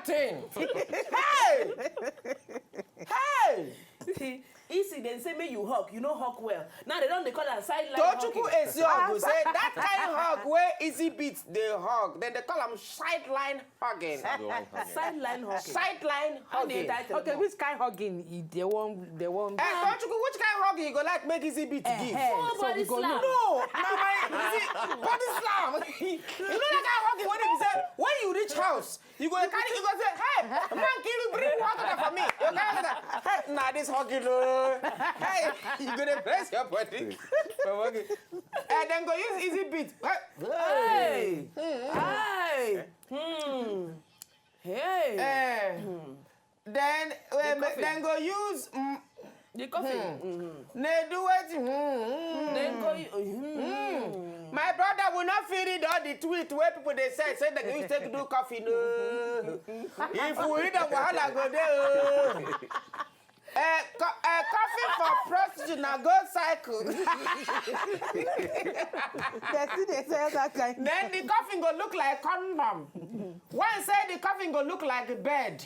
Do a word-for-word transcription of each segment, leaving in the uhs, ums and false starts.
thing. Hey! Hey! See, easy, dem say make you hug, you no hug well. Now they don dey call am sideline Tochukwu hugging. Ezion go say that kind hug wey Easy Beat dey hug, then they call am sideline hugging. Sideline hugging. Sideline hugging. How they title Okay, am? Which kind hugging e dey wan dey wan? Eh, Tochukwu, which kind hugging you go like make Easy Beat give? Eh, so we go know. No, na my, you see, body slam. You know that kind of hugging when you say when you reach house, you go carry, you go say, "Hey, man, can you bring water for me?" You carry that. "Hey, nah, this hugging, oh." Hey, you go dey press your body. And then go use Easy Beat. Hey. Hey. Hmm. Hey. Eh. Then, eh, then go use, mm, the coffin. Hmm. They do it. Hmm. Then go. Hmm. My brother will not feel it all the tweet where people they say say that you take do coffin. No. If we read the wahala go there. Uh, co- uh, coffin for prostitute na go cycle. Person dey sell that kind. Then the coffin go look like condom. One say the coffin go look like bed.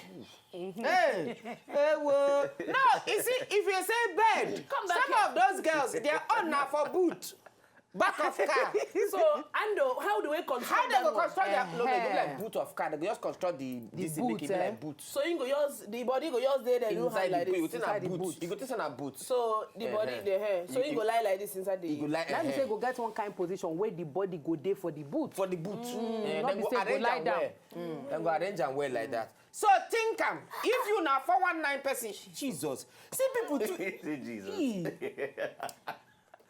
Hey, hey, wo. No, you see, if you say bed, some of those girls, their own na for boot, back of car. So, Ando, how do we construct How they that go one? Construct their, no, they do like boot of car. They go just construct the, the boot, make it be like boot. So you go just, the body go just there, then you Inside hand the like boot, this you go think na inside the boot. Boot. You go think say na boot. So the body, the hair. So you go lie like this inside the. You go lie. Let me say, go get one kind position where the body go there for the boot. For the boot. Mm, eh, not then be go say go arrange lie am down. Well. Mm. Then go arrange am well like that. So think am, if you na four one nine person, Jesus. See people too. Say Jesus.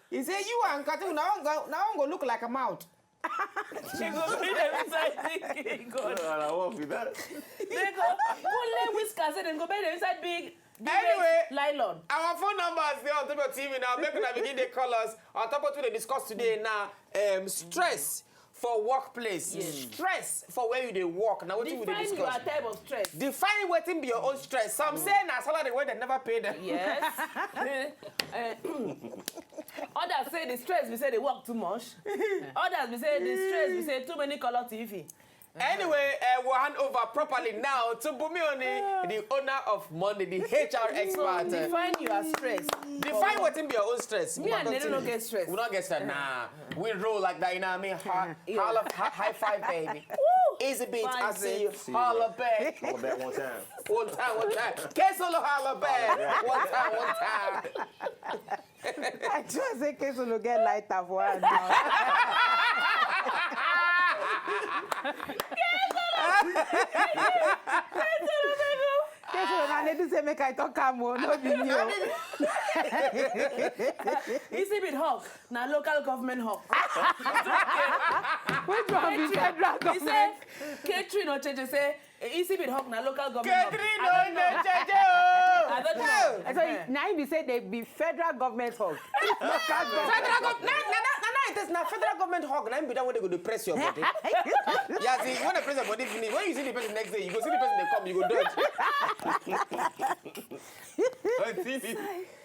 He say you and Katu, now one go, now one go look like a mouth. She go be the inside the God. No, no, no, I won't be that. They go, go lay whiskers, and then go be the inside big, big Anyway, nylon. Our phone numbers dey on top of T V now. Make una begin dey call us on top of what we dey discuss today now. Um, stress for workplace, yes. Stress for where you dey work. Now, what we dey discuss? Define your type of stress. Define wetin be your own stress. Some say na salary wey dem never pay them. Yes. Eh, others say the stress be say they work too much. Others be say the stress be say too many color T V. Anyway, uh, we'll hand over properly now to Bumi Oni, the owner of Money, the H R expert. So, define your stress. Define wetin be your own stress. Me and Nedu no get stress. We don't get stress. Nah, we roll like that. You know what I mean? Holla, holla, high five, baby. Easy Beat, I see you. Holla back. Holla back one time. One time, one time. K Solo holla back. One time, one time. I just say K Solo get lighter for her now. K Solo, na Nedu say make I talk am o, no be me o. Easy Beat hug, na local government hug. Which one be federal government? He say, Catherine Ocheche say, Easy Beat hug na local government hug. Catherine Ocheche o. I don't know. So, na im be say they be federal government hug. Local government. Federal gov-, na, na, na, na, na, it is na federal government hug. Na im be that way they go dey press your body. Yeah, see, when they press your body finish, when you see the person next day, you go see the person they come, you go dodge. I see it.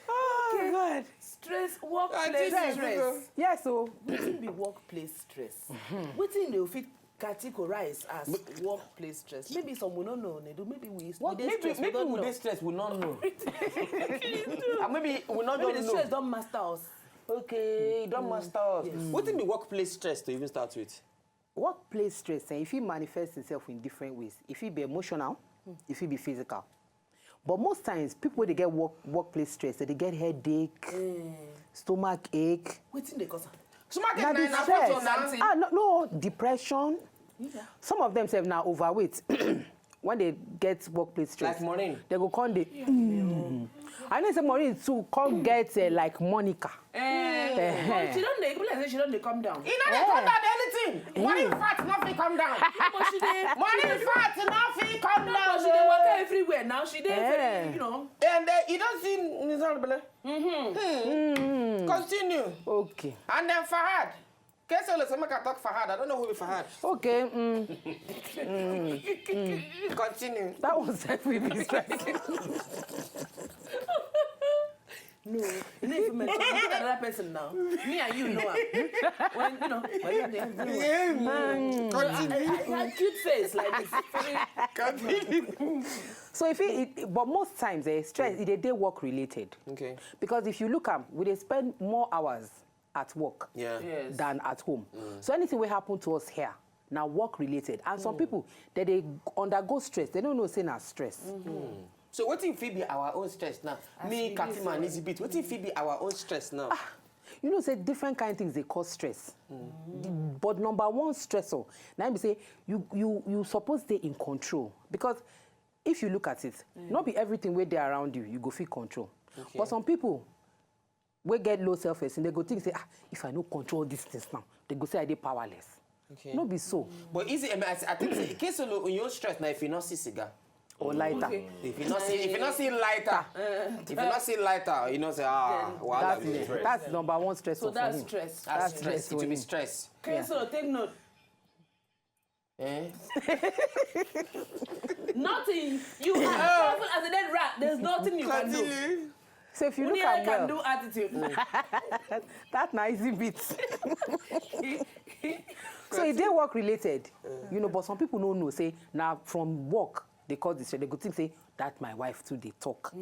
Oh God. Stress, workplace stress. Yes, so wetin be workplace stress? Wetin dey fit categorize as workplace stress? Maybe some we no know, Nedu. Maybe we, we dey stress, we don't know. Maybe we dey stress, we no know. And maybe we no know. Maybe the stress don master us. Okay, e don master us. Yes. Wetin be workplace stress to even start with? Workplace stress, eh, e fit manifest itself in different ways. E fit be emotional, e fit be physical. But most times, people wey dey get work, workplace stress, they dey get headache, stomach ache. Wetin dey cause am? Stomach ache na the stress. Ah, no, no, depression. Yeah. Some of them sef na overweight. When they get workplace stress, like Maureen, they go come dey. I know say Maureen too come get, eh, like Monica. Eh, but she don dey, e be like say she don dey come down. E no dey come down anything. Money fat no fit come down. No, but she dey. Money fat no fit come down. No, but she dey waka everywhere now. She dey very, you know. And, uh, you don see Nizar Bele. Continue. Okay. And then Fahad. K Solo say make I talk Fahad. I don't know who be Fahad. Okay. Continue. That was every business. No, you know, if you mention another person now, me and you know am. When, you know, when you're there, everyone. Yeah. I, I, I had cute face like this. Continue. So if it, it but most times eh, stress it dey dey work related. Okay. Because if you look am, we dey spend more hours at work Yeah. Yes. than at home. So anything wey happen to us here na work related, and some people dem dey undergo stress, dem no know say na stress. So wetin fit be our own stress now? As Me, we Katima, and dey Easy Beat. Wetin fit be our own stress now? You know say different kind things dey cause stress. The- but number one stressor na im be say you you you suppose dey in control, because if you look at it, no be everything wey dey around you you go fit control. Okay. But some people wey get low self esteem, dem go think say, ah, if I no control these things now, dem go say I dey powerless. Okay. No be so. But easy, I, mean, I, I think say Kesolo in your stress now if you not see cigar. Or lighter. Okay. If you not see, if you not see lighter, if you not see lighter, you know say ah, wahala That's dey. it. That's number one stress So for that's him. Stress. That's That's stress. stress It will be for stress. Okay, so take note. Eh? Nothing. You are powerful as a dead rat. There's nothing you can do. Continue. So if you Only look I at can well, do attitude. That's na Easy Beat. So e dey work related, you know, but some people no know say na from work dey cause the stress. Dem go think say that my wife too dey talk,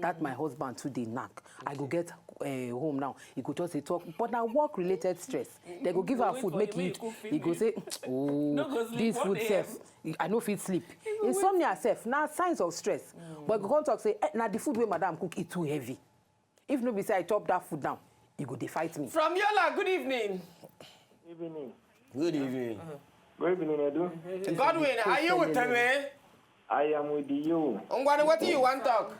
that my husband too dey knack. I go get uh, home now, e go just dey talk, but na work related stress. Dem go give am Wait food, for make you, e make you cook eat, e go finish. say, oh, No go sleep, this one food a.m. sef, I no fit sleep. Insomnia sef na signs of stress. But you go come talk say, eh, na the food wey madam cook e too heavy. If no be say I chop that food now, e go dey fight me. From Yola, good evening. Evening. Good evening. Good evening, Edu. Godwin, are you with me? I am with you. Ngwani, what do you want talk?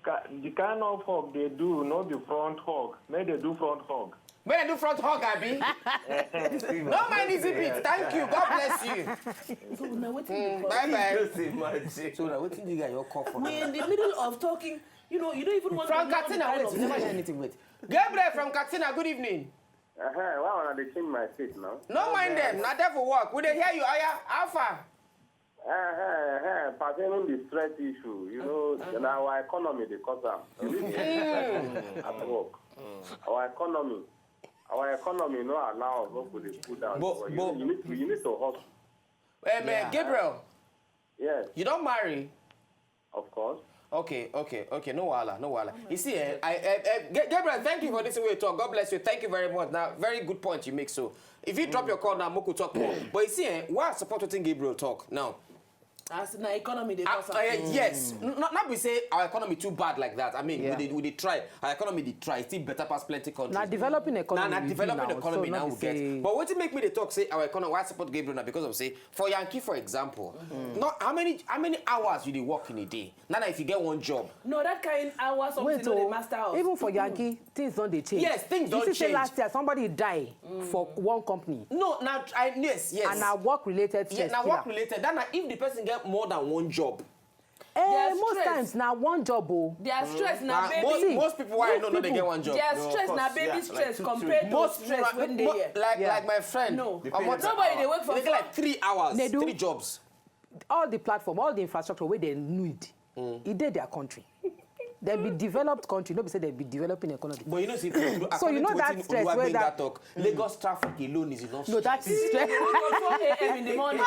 Ka- the kind of hug they do, not the front hug. May they do front hug. May I do front hug, Abby? No mind Easy Beat. Thank you. God bless you. So now what you Bye bye. Just imagine. So now, what did you guys all call for? We're in the middle of talking. You know, you don't even want From to know the Katsina, kind wait, of never hear anything. Wait, Gabriel from Katsina. Good evening. Uh-huh. Why wanna they change my seat now? No mind them. Not there for work. We dey hear you. Aya, how far? Uh-huh. Pertaining the stress issue, you know, na our economy dey cause am. At work, our economy, our economy no allow us make we dey cool down. But- So you, but- you need to, you need to hustle. Um, uh, Gabriel, Yes, you don't marry. Of course. Okay, okay, okay. No wahala, no wahala. You see, eh, I, eh, eh, Ga- Gabriel, thank you for this way talk. God bless you. Thank you very much. Now, very good point you make. So, if you drop your call now, Moku talk more. But you see, eh, why I support wetin Gabriel talk now? As na economy dey Ah, cause uh, am. Yes, N- not not be say our economy too bad like that. I mean, Yeah. we dey we dey try. Our economy dey try. Still better pass plenty countries. Na developing economy. Na na we be developing now, economy so now no we be say- get. But wetin make me dey talk say our economy? Why I support Gabriel now? Because of say for Yankee, for example, not how many how many hours you dey work in a day? Now, now if you get one job, No, that kind hour something Wait, no dey oh, master us. Even for Yankee, things don dey change. Yes, things don You see, say change. Last year somebody die for one company, no, now I yes yes. and na work related Yeah, stress. now kill work am. Related. That na if the person get more than one job. Eh, Their most stress. Times na one job o. Their stress na Na baby. most, See, most people I know no dey get one job. Their No, of stress na course, baby yeah, stress like, two, compared to Most stress people, when they mo- hear. like Yeah. like my friend. No. Omo, Nobody dey work for they get like three hours, They do. Three jobs. All the platform, all the infrastructure wey dem need, e dey their country. Dem be developed country, no be say dem be developing economy. But you know, see, true, true, So you according know to that wetin stress Oluwa wey Gbenga that- talk, Lagos traffic alone is enough. No, that is stress. Four a.m. in the morning.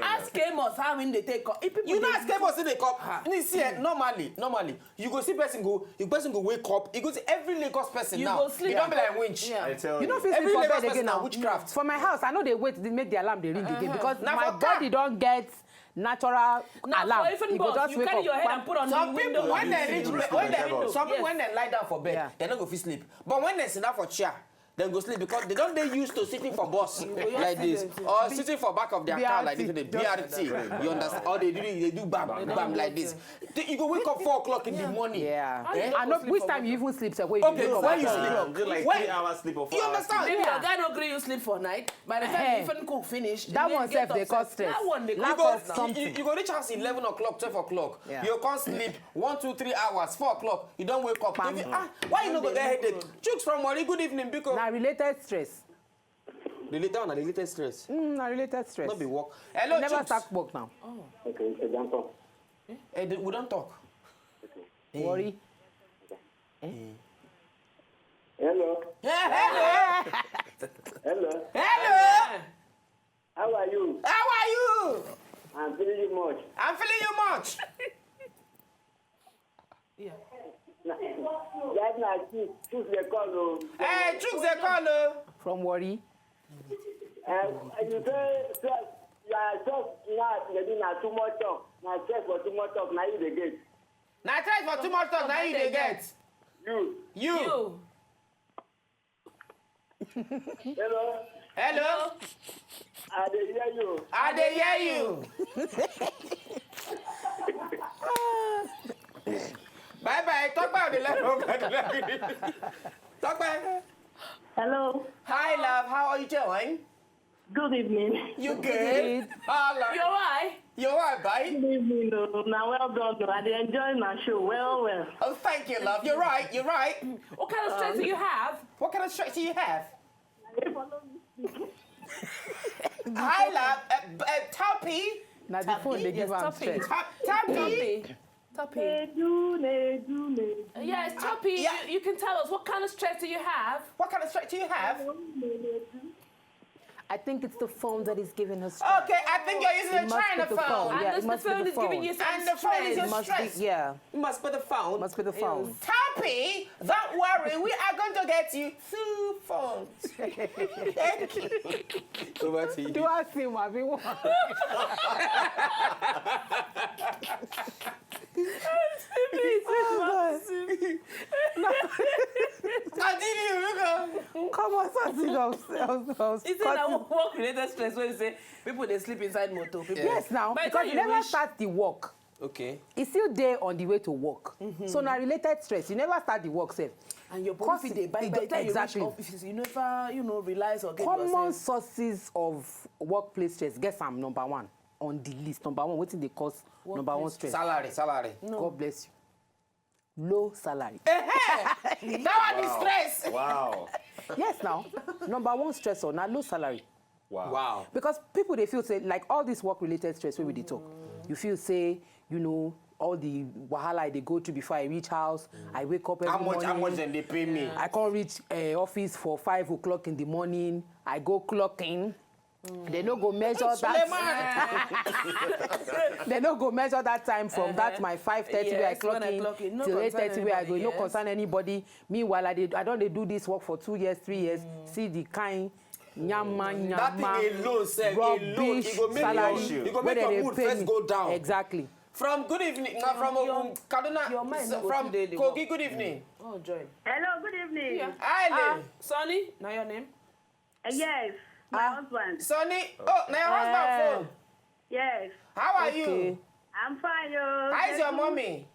Ask Amos how many they take. If people You know, dey- as Kemo say they come. You see, eh, normally, normally, you go see person go, the person go wake up. You go see every Lagos person You now. go sleep. They don't be like winch. Yeah. I tell You no you. fit Every sleep for Lagos bed person again na now. Witchcraft. For my house, I no dey wait make the alarm dey ring again because Na my for car. Body don get natural Now, alarm. for even E go boss, just you wake carry up. Your head and put on Some the people window. When they reach, Window. when they, Window. Some people Yes. When they lie down for bed, Yeah. They no go fit sleep. But when they sit down for chair, they go sleep because they don't they used to sitting for bus like this or sitting for back of their car like this. The B R T, you understand? Or they do they do bam bam like this. They- You go wake up four o'clock in the morning. Yeah. Eh? And not which time you even sleep, sir. When you Okay, wake up when you after sleep, work. Good, like When- three hours sleep or You four hours understand? sleep. Maybe your guy don't agree you sleep for night. By the time Eh. you even cook finish, That you one get sef dey upset. Cause stress. That one they Lack cause of stress. something. You, you go reach house eleven o'clock, twelve o'clock. Yeah. You can't sleep one, two, three hours, four o'clock. You don't wake up. Pam. If you, ah, why you no go get headache? Chooks from Warri, good evening, Biko. Na related stress. The later one, the latest stress. Mm, na related stress. Not be work. Hello, Never Chooks. Start work now. Okay, it's a jump up. Eh, the- we don't talk. Worry. Eh, Hello. Hello. Hello. Hello. How are you? How are you? I'm feeling you much. I'm feeling you much. Yeah. That na choose choose the call o. Eh, choose the call o. From Warri. Uh, you say stress. You are stress now. Maybe na too much talk. Na stress for too much talk. Na you dey get. Na stress for too much talk na you dey get. You. You. You. Hello. Hello. I dey hear you. I dey hear you. Bye bye. Talk about the level. Talk about. Hello. Hi love, how are you doing? Good evening. You good? Hola. You're right. You alright, babe? Good evening. Oh. Now well done. Oh. I dey enjoy my show. Well, well. Oh, thank you, love. You're right. You're right. What kind of stress do you have? What kind of stress do you have? You follow me. Hi, love. Uh, uh, Toppy. Na the phone dey give am Yes, stress. Top, Toppy. Toppy. They do, they do, they do. Yes, Toppy. Yeah. You, you can tell us what kind of stress do you have? What kind of stress do you have? I think it's the phone that is giving her stress. Okay, I think you're using It a must be China the phone. phone. Yeah, And it the must be phone the is giving phone. you some And the phone is stress. your It must stress. Be, yeah. It must be the phone. It must be the phone. Toppy, don't worry, we are going to get you two phones. Thank you. Over to you. Do I see him? Abi one? Please, Continue, look up. Come on, Sassy, upstairs. Is it that work related stress when you say people they sleep inside motor? People Yes, now By the because time you you never reach- start the work. Okay. It's still there on the way to work. So now related stress. You never start the work, sef. And your Cause body feel dey by, it by do- the time exactly. you reach office, you never, you know, realize or get Common yourself. Sources of workplace stress. Guess I'm number one on the list. Number one. Wetin dey cause number one Workplace stress? Salary, salary. No. God bless you. Low salary. That one is stress. Wow. Yes, now number one stressor na low salary. Wow. Wow. Because people dey feel say like all this work related stress wey we dey talk, you feel say you know all the wahala I dey go through before I reach house. I wake up every How much? morning. How much dem dey pay me? I can't reach uh, office for five o'clock in the morning. I go clock in. They no go measure that. They no go measure that time from that my five thirty where I Yes, clock when I in clock in. No till eight concern thirty where I go. Anybody, No yes. Concern anybody. Meanwhile, I dey I don dey do this work for two years, three years. See the kind nyama That nyama. Thing alone, sef, alone, Rubbish it go make salary. Your, it go Where make they your dey mood pay first me. Go down. Exactly. From good evening, no, from Your- um, Kaduna, your mind so no go from too dey the Kogi, work. Good evening. Oh, joy. Hello, good evening. Hi, Ah, Lynn. Sonny, now your name? Uh, yes, my husband. Sonny, oh, now your husband phone. Yes, How are Okay. You? I'm fine. Oh. How is your mommy?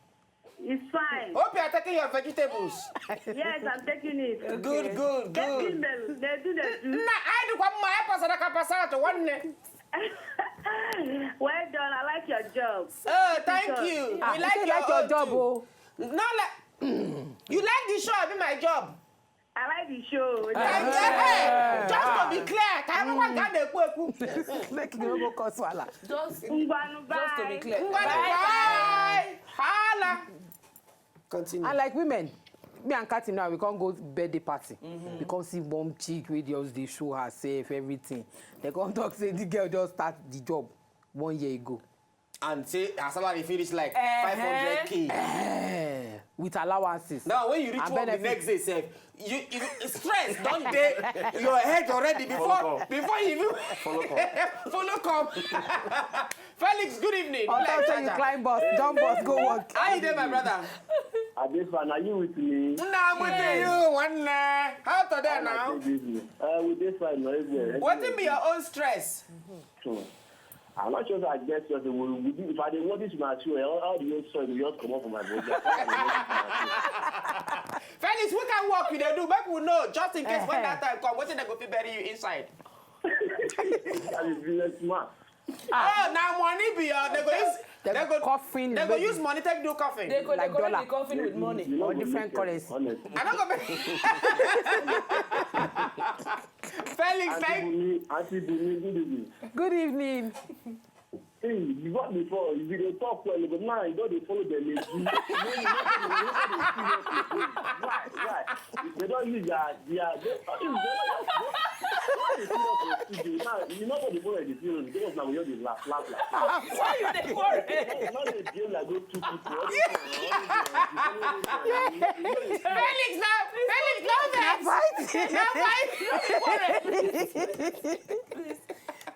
It's fine. Hope you are taking your vegetables. Yes, I'm taking it. Good, good, Get good. in there. They do, they do. Na, I do come my pastor ka pastor to one ne. Well done. I like your job. Oh, thank you. Ah, We you like say your, like your own job, too. Oh. No, like you like the show, I be my job. I like the show. Hey, just to be clear, ka everyone can dey kweku. Make you no go cause wahala. Just, Ngwanu, just to be bye. Clear. Bye. Bye. Holla. Continue. And like women, me and Katy now we can't go birthday party. We can't see one chick wey just dey show herself everything. They can't talk say the girl just start the job one year ago. And say her salary finish like Eh-heh. five hundred k. Eh, with allowances. Now when you reach And work the benefits. Next day, sef, you, you stress don dey your head already before Follow come. Before you even Follow come. Follow come. Felix, good evening. On top say you climb bus, jump bus, go work. How you doing, my brother? Adefa, are you with me? Nah, I'm with you, one. Uh, how today How now? Good evening. Uh, we dey fine, no, everywhere. What be your own stress? Hmm. I'm not sure if I get stress. We, we, if I dey work this my show, all, all the old soil will just come up for my body. I can't dey work this my show. Felix, we can work with you. Make we know, just in case when that time come, wetin dem go fit bury you inside. I'm a businessman. Oh, now money be your. They go use. The They go. Coffin. They go Baby. Use money take do coffin. They go, Like they go dollar. the coffin with money. You know, Or we different make it, currency. Honestly. I don't go. Felix, Auntie thank. Bumi, Auntie Bumi, good evening. Good evening. Before, before, if you dey talk well, but now you don dey follow dem dey do. You no, you no dey, you no dey serious again. Why? Why? They don use their, their, they, they, they, why they serious for studio? Now, you no go dey follow dem dey serious because now we just dey laugh, laugh, laugh. Why you dey quarrel? No, no dey behave like those two people. All those people, all those people, you know, you know, you know, you know, Felix, now, Felix, now vex. Now fight. Please,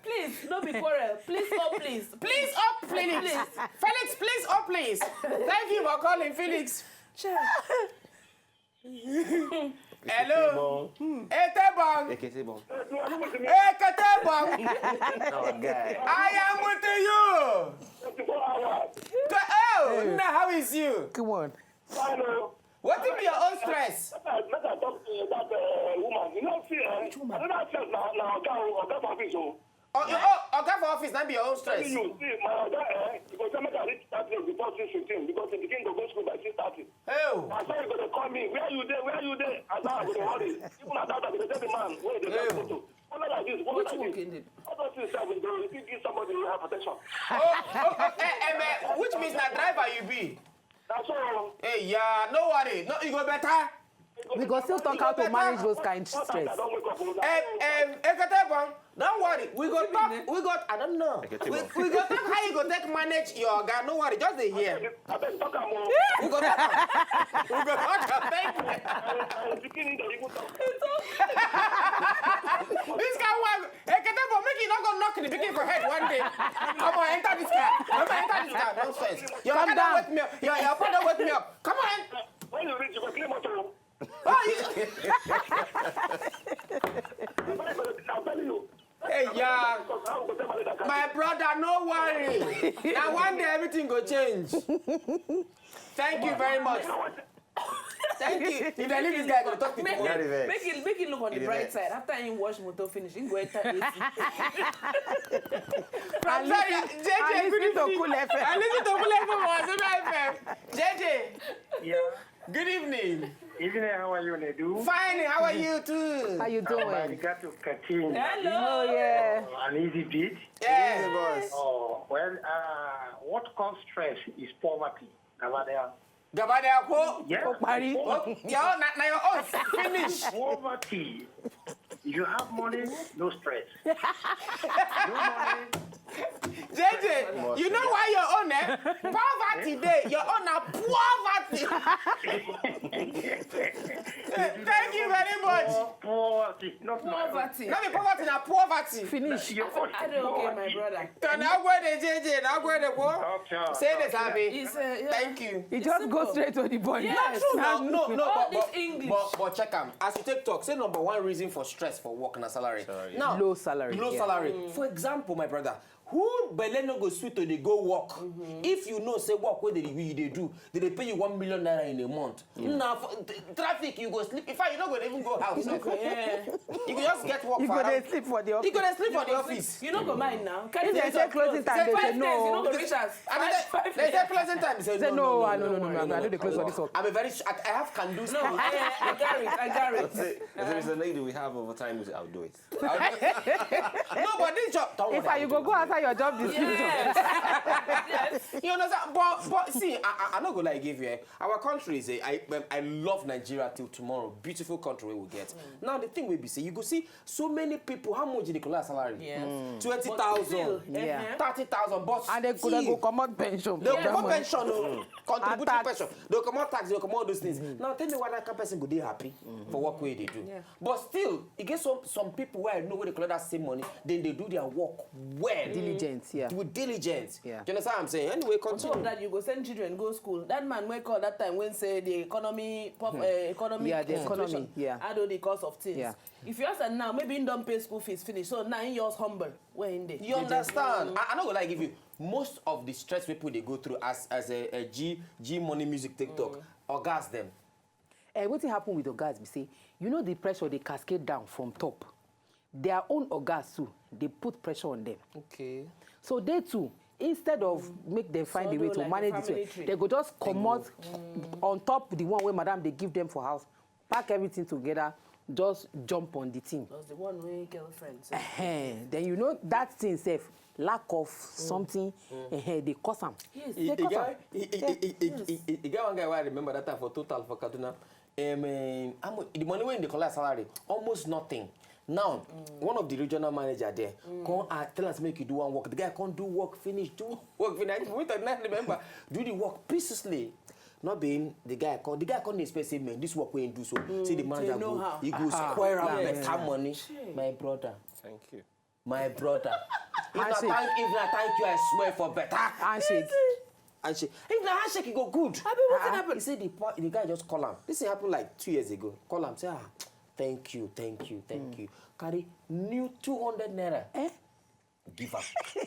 please, no be quarrel. Please, oh please. Please up, Felix. Felix, please up, please. Thank you for calling, Felix. Hello. Etebong. Eketebong. Eketebong. Our guy. I am with you. Go, oh, now how is you? Come on. What be your own stress? Make I talk to that uh, woman. You know, see, uh, another stress na na oga o, oga for office o. Oh, you, oh, oga for office, not be your own stress. You see, my oga, eh, you go tell make I reach that place before six fifteen because the pikin go go school by six thirty. Oh. Na so you go dey call me, where you dey, where you dey? As I go dey worry. Even at that time, you dey tell the man wey dey drive motor. Follow like this, follow like this. All those things sef, you go fit give somebody hypertension. Oh, oh, oh, eh, eh, eh, which means na driver you be? Na so. Hey, yeah, no worry. No, you go better. We go still talk how to manage those kind of stress. Um, um, Eketebong, don't worry. We go talk. We got. I don't know. We, we go talk how you go take manage your guy. No worry, just dey hear. Abeg talk am o. We go talk. We go talk. Thank you. Uh, pikin dey even talk. This guy want Eketebong, make you not go knock the pikin for head one day. Come on, enter this car. Come on, enter this car. Nonsense. Your Calm father down. Wake me up. Your, your father wake me up. Come on. When you reach, you go clean motor. Oh, you, I'm telling you. Hey, yeah. My brother, no worry. Now one day everything go change. Thank you very much. Thank you. If I leave this guy, go talk to Make you. Very it, vex. make it, make it look on the Very bright vex. Side. After you wash motor finish, you go enter A C. I'm sorry, J J. And Good listen to evening. Cool F M. I listen to Cool F M on Wazobia F M. J J, Yeah. good evening. Evening, how are you, Nedu? Fine, how are you too? How you doing? Arigato Katin. Hello. Oh yeah. An easy beat. Yeah. Oh, well, uh, what causes stress is poverty. Gabadea. Gabadea ko. Yeah. Parí. Oh, your own, na, na your own. Finish. Poverty. If you have money, no stress. No money. J J, you know why your own, eh? Poverty day. Your own na poverty. Thank you very much. Poverty, not money. Poverty. Not the poverty, na poverty. Finish. Your own I don't okay, my poverty. Brother. So now go there, J J. Now go there, go. Okay. Say this, Abby. It's, uh, yeah. Thank you. You just go straight to the point. Yes. No, no, no, All but, this but, English. But, but check am. As you take talk, say number one reason for stress for work na salary. Salary. Now, Low salary, Low yeah. salary. For example, my brother, who belle no go sweet to dey go work? If you know say work wey dey you dey do, they dey pay you one million naira in a month. Na for, t- traffic you go sleep. In fact, you no go even go house. You go just get work You for go dey house. sleep for the You office. go dey sleep for the office. You no go mind now. Carry If they the say closing time, they say Five days, you no no. go reach house. I mean, Five, five they say days. Closing time. Say Say no, no, no, ah, no, no, no, no, no, no, no, I no. no dey close for this work. I'm a very. Sh- I, I have can do. No, I, I carry it. I carry it. There's a lady we have overtime. I'll do it. No, but this job. Don't If worry, I you go go after your job description. Yes. You understand? But but see, I I, I no go like give you. Eh? Our country is a, I um, I love Nigeria till tomorrow. Beautiful country we will get. Now the thing will be say you go see so many people. How much did they collect salary? Yes. Twenty But thousand, still, Yeah. uh-huh. thirty thousand, but And they could go still, comot pension. They for that comot money. pension, oh, contributing tax. Pension. They comot tax, they comot all those things. Now tell me why that kind person go dey happy for work wey they do. Yeah. But still, you get some some people where I know where they collect that same money, then they do their work well. Diligence, yeah. With diligence. Yeah. Do you understand what I'm saying? Anyway, On top of continue. That, you go send children go school. That man wey call that time when say the economy, pop, uh, economy, Yeah, the situation economy, yeah. Add all the cost of things. Yeah. If you ask am now, maybe he don pay school fees finish. So now he just humble. Where he dey? You understand? I, I no go like give you most of the stress people they go through as as a, a G G money music TikTok. Ogas them. Eh, wetin happen with ogas be say, you know the pressure dey cascade down from top. Their own ogas too, they put pressure on them. Okay. So they too, instead of make them find a way do to like a manage this family way, tree. They go just comot on top the one wey madam dey give them for house, pack everything together, just jump on the thing. Plus the one wey girlfriend. So. Ehen, then you know that thing sef lack of something, eh, dey cause am. Yes. E Dey e cause get am. e e e e e e- e get one guy wey I remember that time for Total for Kaduna. Um, um, how much, the money wey he dey collect salary, almost nothing. Now, one of the regional manager there come and tell us make you do one work. The guy come do work finish, do work finish. We talk now remember, do the work peacefully. Not being the guy come, the guy come dey expect say man, this work wey he do so. See the manager know go, how. He go square am better money. My brother, Thank you. My brother. If na Handshake. thank if na thank you, I swear for better. Handshake. Handshake. If na handshake, e go good. Abi wetin happen? He say the po- the guy just call am. This thing happen like two years ago. Call am say ah, thank you, thank you, thank you. Carry new two hundred naira. Eh? Give am.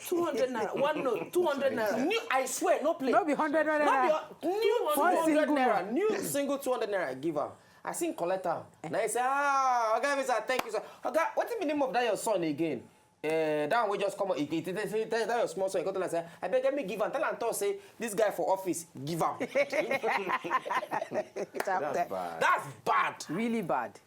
Two hundred naira. One note. Two hundred naira. New, I swear, no play. No be hundred No naira. be new One two hundred single naira. New single two hundred naira. Give am. I see him collect am. Now he say, ah, oga, Mister, thank you, sir. Oga, wetin be the name of that your son again? Uh, that one wey just come out, he, he, he, he, that your small son, he come tell am say, I beg, let me give am. Tell am talk say this guy for office, give am. It's out there. Bad. That's bad. Really bad.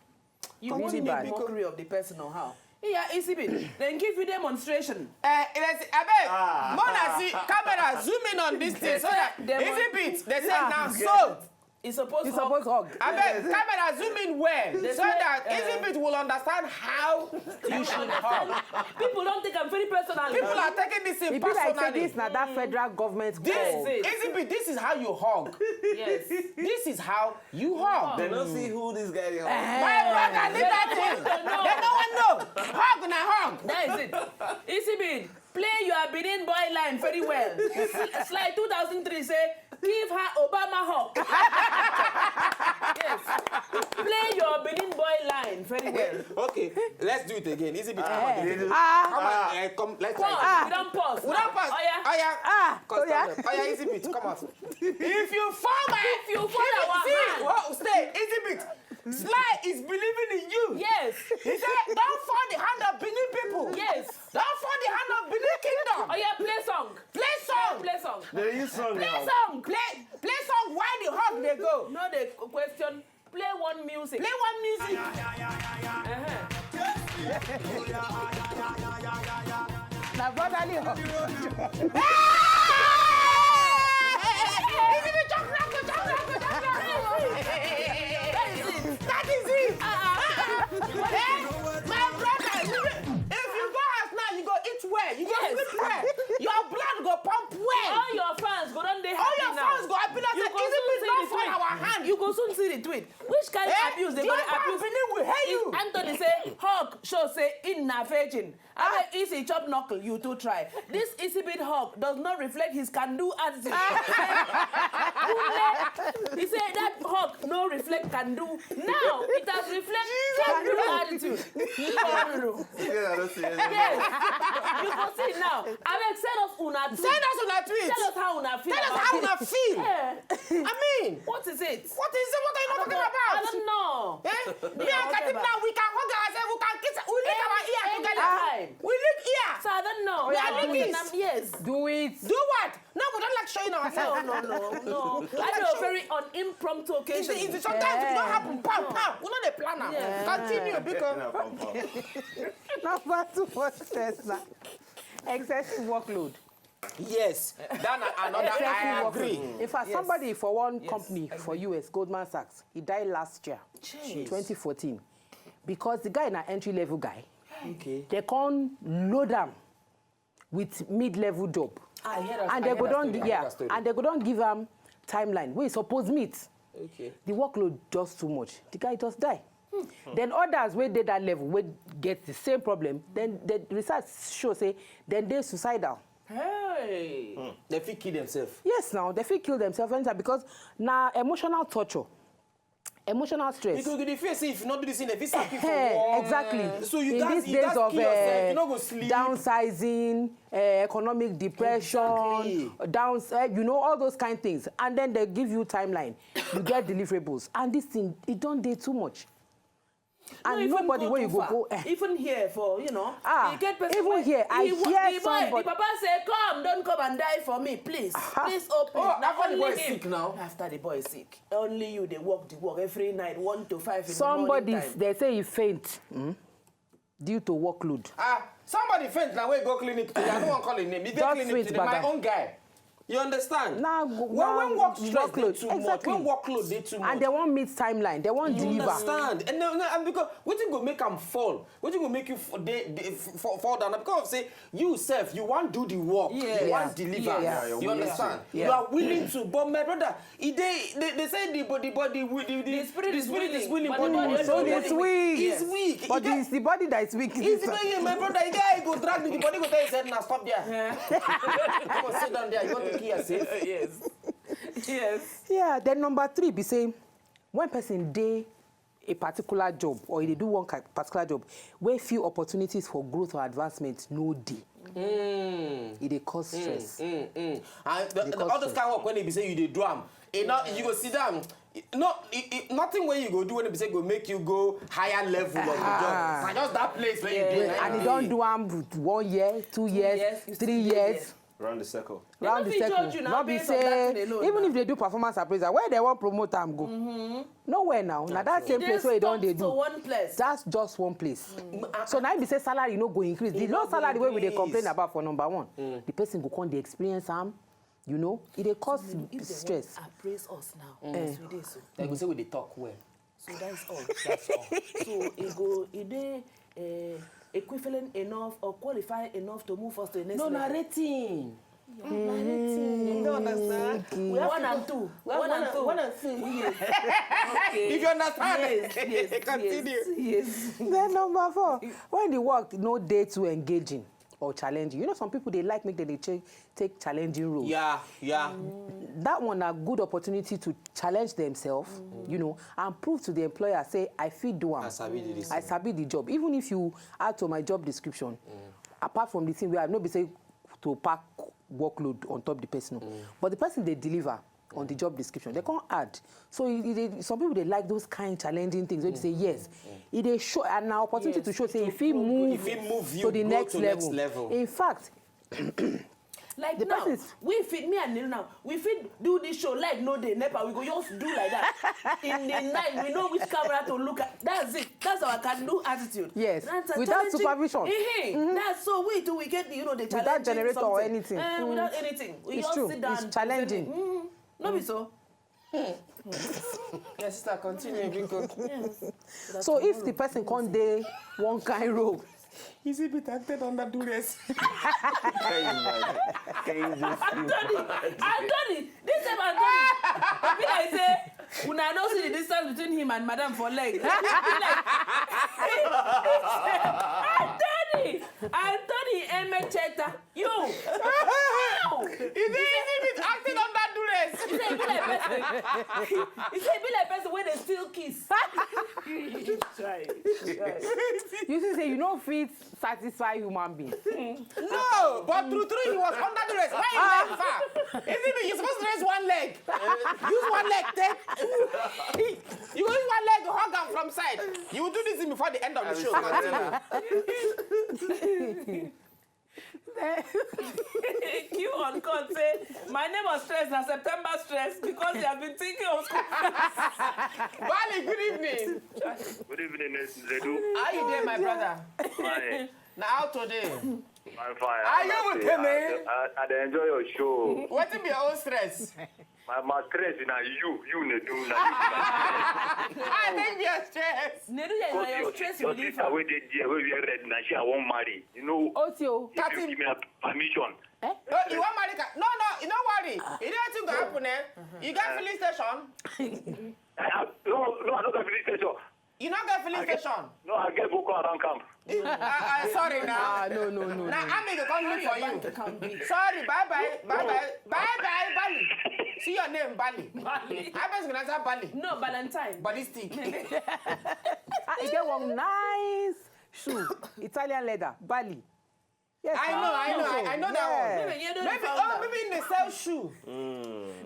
You Really won't make bad. Mockery of the person or how? Yeah, E C B. Then give you demonstration. Eh, let's see. I beg, Mona, see, camera, zoom in on this thing so that Dem- Easy Beat. They say now so. It's supposed You to suppose hug. I beg, camera, zoom in well so They say, that uh, Easy Beat will understand how you should hug. People don't take am very personal. People are taking this thing E be like say personally. This na that federal government This call. Yes. Easy Beat, this is how you hug. Yes. This is how you hug. They don't see who this guy dey hug. My brother, leave that thing. They don't want know. Hug na hug. That is it. E C B, play your Benin boy line very well. Sly two thousand three say, give her Obama hug. Yes. Play your Benin boy line very well. Okay, let's do it again. Easy Beat, come on. They do- Come on, eh, come, let's try it. We don't pause. We don't pause. Oh, yeah. Oh, yeah. Ah, Come oh, yeah. Stand up. Oh, yeah, Easy Beat, come out. If you fall, my If you fall our see, hand. Whoa, stay, Easy Beat. Sly is believing in you. Yes. He said, don't fall the hand of Benin people. Yes. Don't fall the hand of Benin kingdom. Oh, yeah, play song. Play song. Play song. They use song Play now. song. Play, play song. Why the hug they go? No, the question. Play one music. Play one music. Uh-huh. Na brotherly hug. Easy Beat, chop rap, chop rap, chop rap. That is it. Eh? My brother, if you go house now, you go eat well, you go Yes. sleep well, your blood go pump well. All your fans go don dey All happy your now. fans go happy now. You Say, go Easy soon Beat, see don't the fall tweet. Our hand. You go soon see the tweet. Which kind Eh? abuse they The go Emperor of abuse? Benin will hate you. Anthony say hug show say in na virgin. Abeg, Easy chop knuckle, you too try. This Easy Beat hug does not reflect his can-do attitude. He say that hug no reflect can-do. Now it has reflect can-do attitude. Yeah, I don't see anything. Yes. You go see now. Abeg, send us una tweet. Send us una tweet. Tell us how una feel Tell us about how it. Una feel. Yeah. I mean, What is it? What is it? What are you not talking about? I don't know. Eh? Me and Katim now, we can hug ourselves, we can kiss, we lick our ear together. Anytime. We lick ear. So I don't know. We are How ladies. can I- Yes. Do it. Do what? No, we don't like showing ourselves. No, no, no, no. I know, very on impromptu It's, occasion. it's, sometimes we don't happen. Pam, pam. We know the planner. Yeah. Continue because Pam, pam. Number two, what stress na? Excessive workload. Yes, that na another. I Excessive agree. workload. In fact, somebody for one company for U S, Goldman Sachs, he died last year, twenty fourteen, because the guy na entry level guy. Okay. They can't load am with mid-level job. I hear that. And I they go hear that don story. I yeah, hear that story. And they go don give am timeline wey suppose meet. Okay. The workload just too much. The guy just die. Then others wey dey that level wey get the same problem, then the research show say then they suicidal. Hey. They fit kill themselves. Yes, now they fit kill themselves anytime because na emotional torture, emotional stress. Because you dey fear say if you not do this thing, they fit sack you for Eh, work. Exactly. So you In guys, these you days guys of kill yourself. eh, You no go sleep. Downsizing, eh, economic depression, Exactly. downs, eh, you know, all those kind things, and then they give you timeline. You get deliverables, and this thing it don't dey too much. And No, even nobody go where you too go far. Go. Eh. Even here for, you know, Ah, you get person even wey- here, I he wa- hear the boy, somebody- The papa say, come, don't come and die for me, please. Please, oh please. Oh, Na after the only boy him. Sick now. After the boy sick, only you dey work the work every night, one to five in Somebody the morning time. They say he faint hmm, due to workload. Ah, Somebody faint now, we go clinic today. I don't want to call his name. He dey Just clinic sweet today. My baga. Own guy. You understand? Now go- when now when work stress dey workload. Too much, Exactly. When workload dey too much, And they won't meet timeline. They won't you deliver. Understand? And, no, no, and because wetin go make am fall? Wetin go make you f- dey, dey, f- fall, fall down? Because of say you sef, you wan do the work. Yes. You wan deliver. Yes. You Yeah, understand? yeah. You are willing to, but my brother, e dey. They, they say the body, body, the, the, The spirit the is spirit willing, is willing, but but the the body body is So not it's ready. weak. It's weak. But It it's the body that is weak. It's not you, my brother. The guy go drag me. The body go tell you, said, "Now stop there." You go sit down there. You want to kill yourself? Yes. Yes. Yeah, then number three be say when person dey a particular job or e dey do one ki- particular job where few opportunities for growth or advancement no dey, e dey cause stress. Mm, mm. And the, Dey the, cause all those stress. Kind of work when e be say you dey do am, e no, you go sit down. No, e, e, nothing wey you go do when e be say go make you go higher level of the job. Na just that place where you dey. Wait, Na and you you don dey. Do am with one year, two years, years, you Three still dey years. Round the circle. They Round no the fit circle. Judge you now No be based on that say thing alone even now. If they do performance appraisal, where they wan promote am go? Nowhere now. Na that same They place where you don stuck dey to do. One place. That's just one place. So now be say salary no go increase. The E no low go Salary wey we dey increase. Complain about for number one, the person go come dey experience am. You know, e dey cause If they stress. Wan appraise us now, as we dey so. Dem go say we dey talk well. So that's all. So e go e dey uh, equivalent enough or qualify enough to move us to the next No level. Narrating. You don't understand. We have One to and go- two. One, One and and two. one and two. Yes. If you understand, Yes, yes, continue. Yes, yes. Then number four, when the work no dey too engaging or challenging. You know, some people dey like make dem dey take take challenging roles. Yeah, yeah. That one na good opportunity to challenge themselves, you know, and prove to the employer say I fit do am. I sabi do this I thing. Sabi the job. Even if you add to my job description, apart from the thing where I no be say to pack workload on top the person, but the person dey deliver on the job description. They can't add. So e- e dey- some people dey like those kind challenging things. Wey be say yes, e dey show and na opportunity Yes, to show say to e fit grow. Move E fit move you to the grow next to level. Next level. In fact, Like The now, person is- we fit me and Neil now. We fit do this show like no day nepa. We go just do like that in the night. We know which camera to look at. That's it. That's our can do attitude. Yes, That's a without challenging- supervision. Eh-heh. That's so we too. We get you know the Without challenging generator or something. Anything. Eh, without anything. We It's just True. Sit down. It's challenging. Mm, no be so. Yes, sister, continue. Because So if the person can't dey one kind role, is it been acted under duress? Can you imagine? Can you just feel bad? Anthony, this same Anthony. E be like say una no see the distance between him and madam for leg. E be like Anthony, Anthony Emecheta. You. How? Is it, is it been acted under duress? He say e be like person. He say e be like person wey dey steal kiss. Try. Try. You see say you no fit satisfy human being. No, but true true he was under duress. Why you like far? Is it you supposed to raise one leg? Use one leg, take two. You go use one leg, hug am from side. You will do this thing before the end of the show. Continue. Q on call say my neighbor stress na September stress because he has been thinking of school fees. Bali, good evening. Good evening, Miss Ledu. How you doing, my brother? Fine. Now how today? I'm fine. Are you I'm with happy. me? I, I, I dey enjoy your show. Wetin be your own stress? My my stress na you, you Nedu, na you. I think be your stress. Nedu, yeah, na your stress Your relief. Sister wey dey there, wey wear red, na she I wan marry. You know, Oti o. if you give me a permission. Oh, you wan marry? Ka- no, no, you no worry. You know wetin go happen, eh? You get filling station. I, I, no, no, I no get filling station. You no get filling station. No, I get Boko Haram camp. Ah, ah, sorry now. Ah, no, no, no, Na no. Army go come look for you. Can be. Sorry, bye bye, bye bye, bye bye, Bali. See your name, Bali. How person go answer Bali? No, Valentine. Ballistic. Ah, e get one nice shoe, Italian leather, Bali. Yes, I know, I know, I, I know that one. Yeah. Maybe you don't Maybe, found oh, that. Maybe in the sell shoe.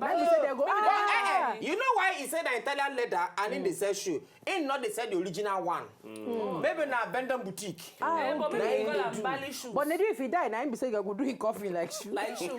Maybe say they go. But, Ah, eh, eh, you know why he said that Italian leather and in the sell shoe? He not they sell the original one. Maybe na Bendon Boutique. ah, Eh, but okay. maybe they call am Bali shoes. But Nedu, if he die, na him be say you go do him coffin like shoe. Like shoe.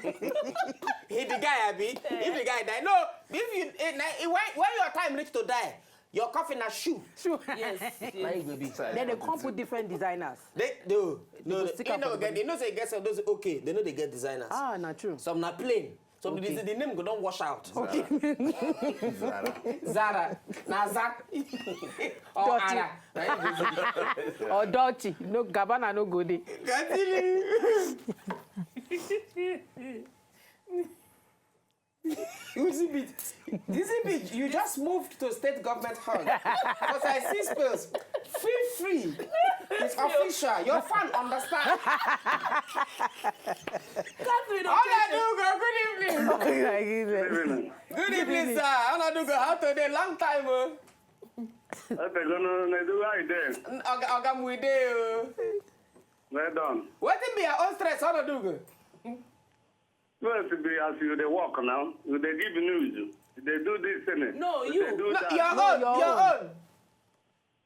He the guy, Abi. If the guy die, no. If you eh, na, eh, when, when your time reach to die, Your coffin na shoe. True. Yes. Na you go be. Then they come put different designers. They do. No, go no, stick you am no for get. the You know say get some those okay. They know they get designers. Ah, na true. Some na plain. Some Okay. the, the name go don wash out. Okay. Zara. Zara, na Zara. Or Dirty. Ara. Na you go see. Or dirty. No, Gabbana no go dey. Continue. You see, bit, you see, bit, you just moved to state government hall. Because I see spells. Feel free. It's official. Your fan understand. Catherine All I Okeke. do, girl, good evening. Evening. Good evening, sir. All I do, girl, how today? Long time, oh. Okay, no, no, no, do how you there? Oga, Oga, we dey, oh. Well done. Wetin be your own stress? All I do, girl. First, be as you dey work now, you dey give news, you dey do this thing, No, you you. dey do No, that. your No, own, your your own. own.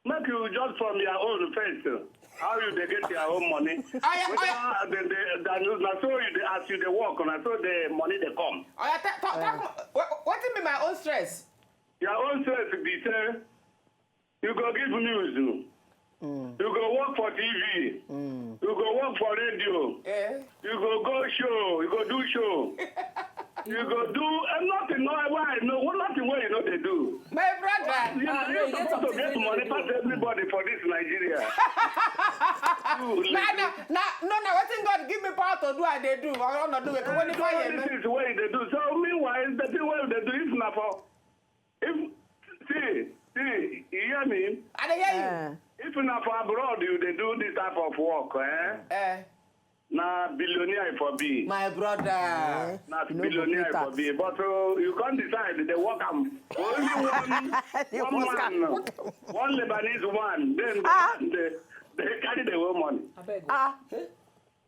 Make you just from your own first. How you dey get your own money? Aya, aya. Whether the, the, the, na so you dey, as you dey work, na so the money dey come. Oya, ta- talk, talk. What, wetin be my own stress? Your own stress be say you go give news, you go work for T V, you go work for radio, Eh? you go go show, you go do show. You go do uh, nothing. No, why? No, what nothing wey you no dey do. My brother. You Ah, are no, you not get supposed to something get wey you money dey pass do. Everybody for this Nigeria. You Na, lady. na, na, no, na wetin God give me power to do, I dey do. I don't do it. When you All fire these me. Things wey you dey do. So meanwhile, the thing wey you dey do, if na for, if see, see, you hear me? I dey hear you. Eh. If na for abroad you dey do this type of work, eh? Eh, Na billionaire for be. my brother. Na You no go billionaire pay for tax. Be, but uh, you can't decide. They work am for only one, They one work man, am. One Lebanese one. Then Ah. They, they carry the whole money. Abeg. Ah,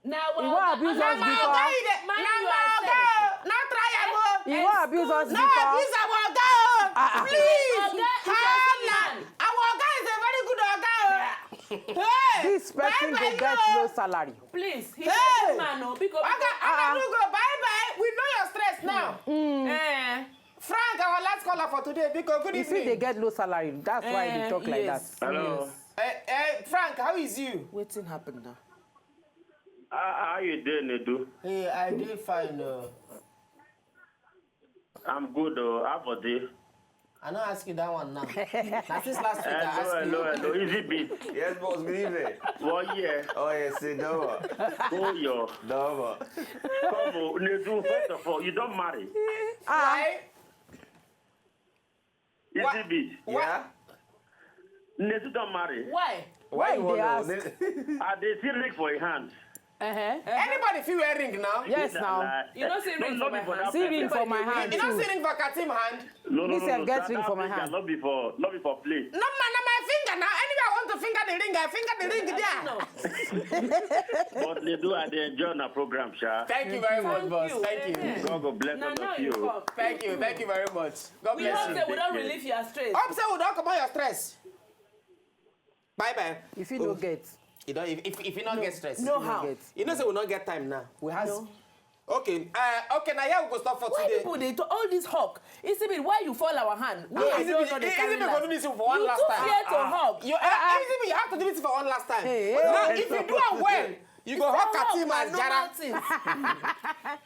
Na you wan abuse us na before. oga you dey Na mind my oga. yourself. No try am o. You wan abuse us No before. Abuse our oga o. Ah, ah. Please. Oga is a Hala. man. Our oga is a very good oga o. Hey, This person bye go bye get o. Low salary. Please, he Hey. Hey. Man o, because Oga, Ah. Oga, no go bye bye. We know your stress now. Eh. Frank, our last caller for today. Biko, good You evening. See, they get low salary. That's why they Eh, talk like yes, that. Hello. Yes. Eh, eh, Frank, how is you? Wetin happen now? How, how you dey, Nedu? Hey, I dey fine. Uh. I'm good. Oh, how for dey? I no ask you that one now. Na since last week I Hello, ask hello, you. Hello. Easy beat. Yes, boss. Good evening. Well, yeah. Oh yes, sit down. Go your. Down. Come on, Nedu. First of all, you don't marry. Why? Easy Why? beat. Why? Yeah. Nedu don't marry. Why? Why you they wanna ask? know? I dey see ring for your hand. Uh-huh. Anybody feel wear ring now? Yes, now. You know, say ring for my hand. See ring for my Everybody hand You dey don't too. See ring for Katim hand? No, no, Me no, sef no. Get That- ring that for my finger hand. Not before, not before, please. No, man, na my finger now. Anywhere I want to finger the ring, I finger the ring there. No. But Nedu, I dey enjoy na program, sha. Thank you very much, Thank boss. you. Thank you. Eh. God go bless Na all now of you you. Come. Thank you. Thank you very much. God We bless hope you. say we don relieve your stress. Hope say we don comot your stress. Bye bye. If you no get, You don't. If if, if you not get stress. No how. Get. You know say we not get time now. We has. No. Okay. Uh, okay. Now here we go stop for Why today. People dey talk all this hawk? Easy beat, why you fall our hand? We Ah, I Easy know Beat, no dey Easy carry Beat go last. do this for one You last too time. fear to hawk. You, uh, Easy Beat, you have to do this for one last time. Hey, Now, hey. If you do am well, you go hawk Katim Na as normal Jara. Thing.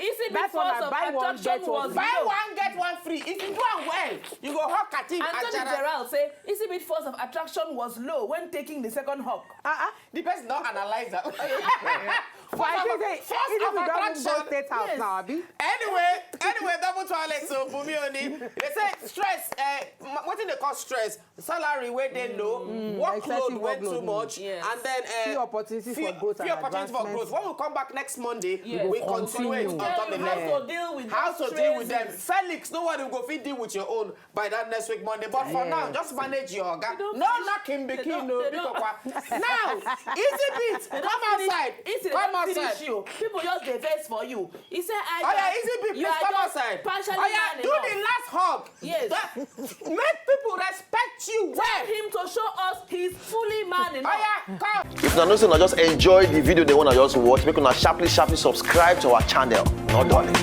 Easy beat That's why force I of buy one, attraction get one was free. Buy low. One get one free. If you do am well, you go hawk Katim as Anthony Jara. Gerald say Easy beat force of attraction was low when taking the second hawk. Uh-uh. The person don't analyze that. So I think say Force even of if you don't go attraction. State House Yes. Now, abi? Anyway, anyway, double toilet. So Bumi Oni, they say stress. Uh, what do they call stress? Salary where they low, workload Excessive went too workload. Much, Yes. And then uh, Few opportunities few, for growth few and opportunities for advancement. Growth. When we come back next Monday, Yes. we We'll continue continue. on Tell top you of how them. To deal with How those to deal with them. stresses. Felix, no one will go fit deal with your own by that next week Monday. But for now, Yes. Just manage your oga. They don't No finish- knocking they pikin, don't- no they big don't- okwa. Now, Easy Beat, They come don't finish- outside. Easy, they Come don't finish outside. You. People just dey vex for you. He say, I Oh yeah, Easy Beat, you please are come just Outside. Partially Oh yeah, man do enough. The last hug. Yes. That, make people respect you well. Tell him to show us he's fully man enough. Oh yeah, come. If una know say una just enjoy the video, they wanna just watch, make una sharply, sharply subscribe to our channel. No darling.